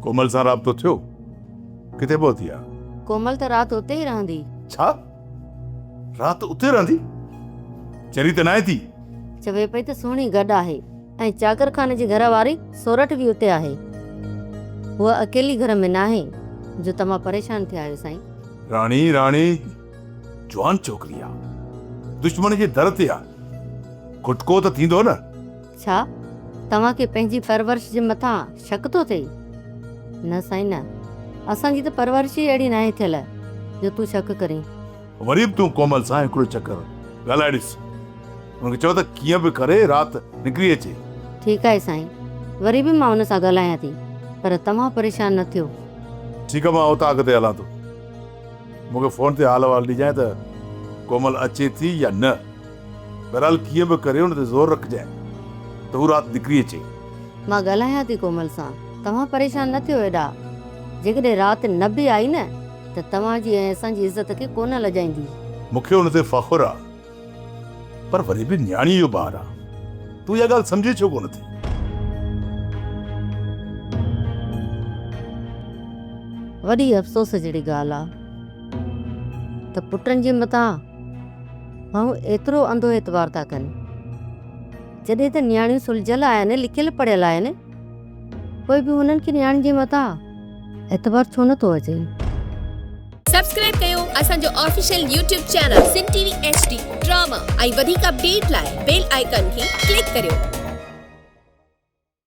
ڪومل سان رابطو ٿيو؟ ڪٿي پهتي آ؟ ڪومل ته رات اتي ئي رهندي. ڇا؟ رات اتي رهندي؟ چري ته ناهي ٿي؟ چوي پئي ته سهڻي گڏ آهي ۽ چاڪر خان جي گهر واري سورٺ به اتي آهي. هوء اڪيلي گهر ۾ ناهي جو توهان پريشان ٿيا آهيو سائين. راڻي راڻي جوان ڇوڪري آ. دشمن جي در تي آ. کٽڪو ته ٿيندو نه. ڇا توهان کي پنهنجي پرورش جي مٿان شڪ ٿو ٿئي؟ نه سائين نه، اسان جي ته پرورش ئي اهڙي ناهي ٿيل جو تون شڪ ڪرين. وري به تون ڪومل سان هڪڙو چڪر ڳالهائي ڏس. هن کي چئو ته ڪيئن به ڪري رات نڪري اچي. ٺيڪ آهي سائين، وري به مان هن سان ڳالهايان ٿي، پر توهان پريشان نه ٿيو. ٺيڪ آهي مان اوطاق تي هلان ٿو. مون کي فون تي حال احوال ڏجانء ته ڪومل اچي ٿي يا نه. بهرحال ڪيئن به ڪري ان تي زور رکجانء ته هو رات نڪري اچي. مان ڳالهايان ٿي ڪومل سان، توهان پريشان نه ٿيو ايڏا. جيڪڏهن رات نه به آئي نه ته توهان جي ۽ اسان جي عزت کي ڪونه لڄائيندي. مون کي ان تي فخر آ، پر وري به نياڻيء جو ٻار آ. تون اها ڳالهه سمجهين ڇو ڪونه ٿي؟ وڏي افسوس جهڙي ڳالهه آ ته پٽن جي متان ماڻهو ايترو انڌو اعتبار ٿا ڪن. جڏهن ته نياڻيون سلجهيل آهن، لکيل پڙهيل آهن، پوء به هنن کي نياڻين جي متان اعتبار ڇو نه ٿو اچي؟ سبسڪرائب ڪيو اسان جو official YouTube channel Sindh T V H D drama ۽ وڌيڪ اپڊيٽ لاء بيل آئيڪان کي ڪلڪ ڪريو.